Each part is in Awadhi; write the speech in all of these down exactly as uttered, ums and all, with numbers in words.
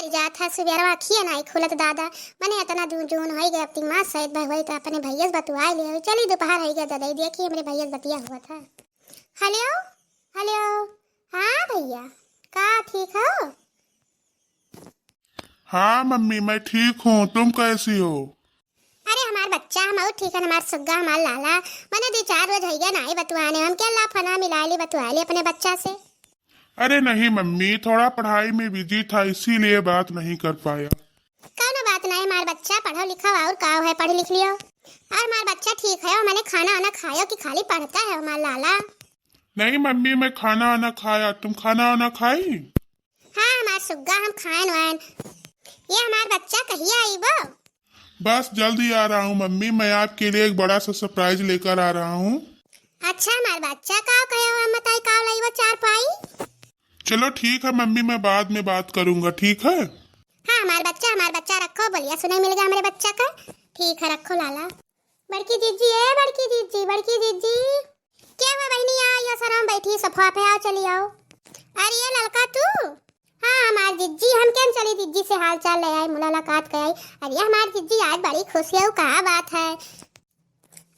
जात है, सुबेरवा अखिए नाई खुलत दादा। मने इतना जून, जून होई गए, अब दिमाग शायद भय होई तो अपने भैया से बतुआ ले। चली दोपहर होई गए दादा, देखी हमरे भैया से बतिया हुआ था। हेलो, हेलो, हाँ भैया, का ठीक हो? हाँ मम्मी, मैं ठीक हूँ, तुम कैसी हो? अरे हमार बच्चा, हम और ठीक है, हमार सुग्गा, हमार लाला। मने दो चार रोज होई गया नाई बतुआने, हम क्या ला फना मिला ली, बतुआ ली अपने बच्चा से। अरे नहीं मम्मी, थोड़ा पढ़ाई में बिजी था, इसीलिए बात नहीं कर पाया। कौनो बात नहीं हमार बच्चा, पढ़ो लिखो और का है, पढ़ लिख लियो। और हमार बच्चा ठीक है, मने खाना वाना खायो कि खाली पढ़ता है हमार लाला? नहीं मम्मी, मैं खाना वाना खाया, तुम खाना वाना खाई? हाँ हमार सुग्गा, हम खाएन वाएन। ये हमार बच्चा कहिया आईबो? बस जल्दी आ रहा हूँ मम्मी, मैं आपके लिए एक बड़ा सा सरप्राइज लेकर आ रहा हूँ। अच्छा हमार बच्चा, का कहे हो, हम बताई का लाईबो चार पाई? चलो ठीक है मम्मी, मैं बाद में बात करूँगा, ठीक है? हाँ हमार बच्चा, हमार बच्चा रखो, बोलिया सुनाई मिल गया हमरे बच्चा का। ठीक है रखो लाला। बड़की जिज्जी, ए बड़की जिज्जी, बड़की जिज्जी। क्या हुआ बहनी, आ या शरम बैठी सोफा पे, आओ चली आओ। अरे ये ललका तू? हाँ हमार जिज्जी, हम केन चली जिज्जी से हाल चाल ले आई, मुलाकात कर आई। अरे हमार जिज्जी आज बड़ी खुश है, का बात है?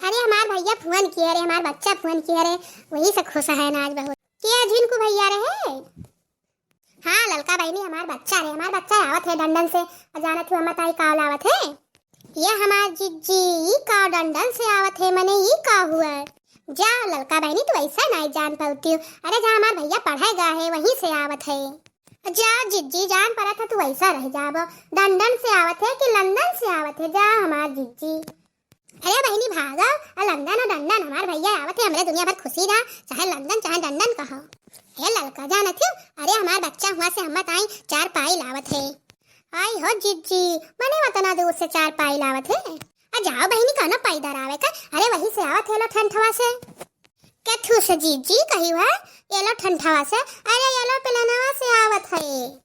अरे हमार भैया फोन किए रे, हमार बच्चा फोन किए रे, वही से खुश है ना आज बहुत। के झिनकू भैया रहे? हाँ ललका बहनी, हमार बच्चा रे, हमार बच्चा आवत है डंडन से। और जानत हो अम्मा ताई का लावत है? ये हमार जिज्जी, ई का डंडन से आवत है, मने ई का हुआ? जा ललका बहनी, तू ऐसा नहीं जान पाती हो। अरे जा हमार भैया पढ़े गा है, वहीं से आवत है। जा जिज्जी, जान पड़ा था तू ऐसा रह जाबो। डंडन से आवत है कि लंदन से आवत है? जा हमार जिज्जी। अरे बहिनी भागो, आ लंदन और डंडन हमार भैया आवत है, हमरे दुनिया भर खुशी रहा, चाहे लंदन चाहे डंडन कहो। हे ललका जानत हो, अरे हमार बच्चा हुआ से हम बताई चार पाई लावत है। आई हो जिज्जी, मने वतना दूर से चार पाई लावत है। आ जाओ बहिनी, कौनो पैदर आवे का? अरे वही से आवत है लो ठंठवा से। कथू से जिज्जी कही हुआ, ये लो ठंठवा से, अरे ये लो पिलनवा से आवत है।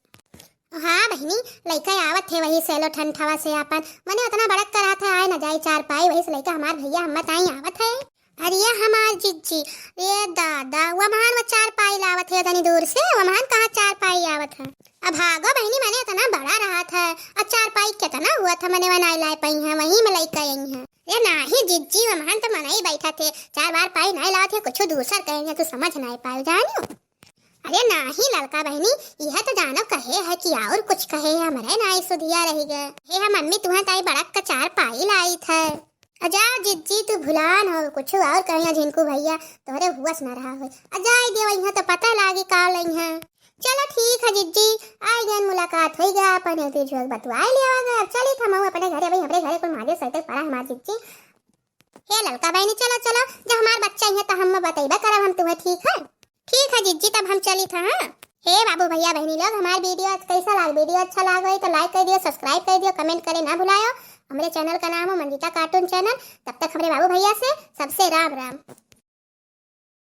हाँ बहिनी, लइका आवत है वही से लो ठंठवा से आपन, मने उतना बड़क करात है, आए न जाई चार पाई, वही से लइका हमार भैया हम बताई आवत है। अरे ये हमार जिज्जी, ये दादा, वो महान वो चार पाई लावत है तनी दूर से, वो महान कहाँ चार पाई आवत है। अब भागो बहिनी, मने इतना बड़ा रहा था, और चार पाई कितना हुआ था, मने वो नाई लाए पाई हैं, वहीं में लइका आई हैं। ये नाही जिज्जी, वो महान तो मनाई बैठा थे, चार बार पाई नाई लावत है, कुछ दूसर कहेंगे, तू समझ नाई पायो जानियो। अरे नाही ललका बहिनी, यह तो जानो कहे है कि और कुछ कहे है, हमरे नाई सुधिया रह गए। हे हम मम्मी, तुहें ताई बड़क का चार पाई लाई था। अजा जिज्जी, तू भुलान हो, कुछ और कहे झिनकू भैया, तोहरे हुवस न रहा हो। अजा दे वहीं तो पता लागी का लई है। चलो ठीक है जिज्जी, आई गन मुलाकात होई गया, अपन एक दूसरे को बतुआ लिया गया। अब चली था मऊ अपने घरे, भाई हमरे घरे कोई महादेव सैतक पड़ा हमार जिज्जी। हे ललका बहिनी, चलो, चलो, जब हमार बच्चा ही है, तो हम बतैबे करब हम तुम्हें, ठीक है? ठीक है जिज्जी, तब हम चली था, हाँ? हे बाबू भैया बहिनी लोग, हमार वीडियो आज कैसा लाग? वीडियो अच्छा लाग होई तो लाइक कर दियो, सब्सक्राइब कर दियो, कमेंट करे ना भुलायो। हमरे चैनल का नाम है मंजिता कार्टून चैनल। तब तक हमरे बाबू भैया से सबसे राम राम।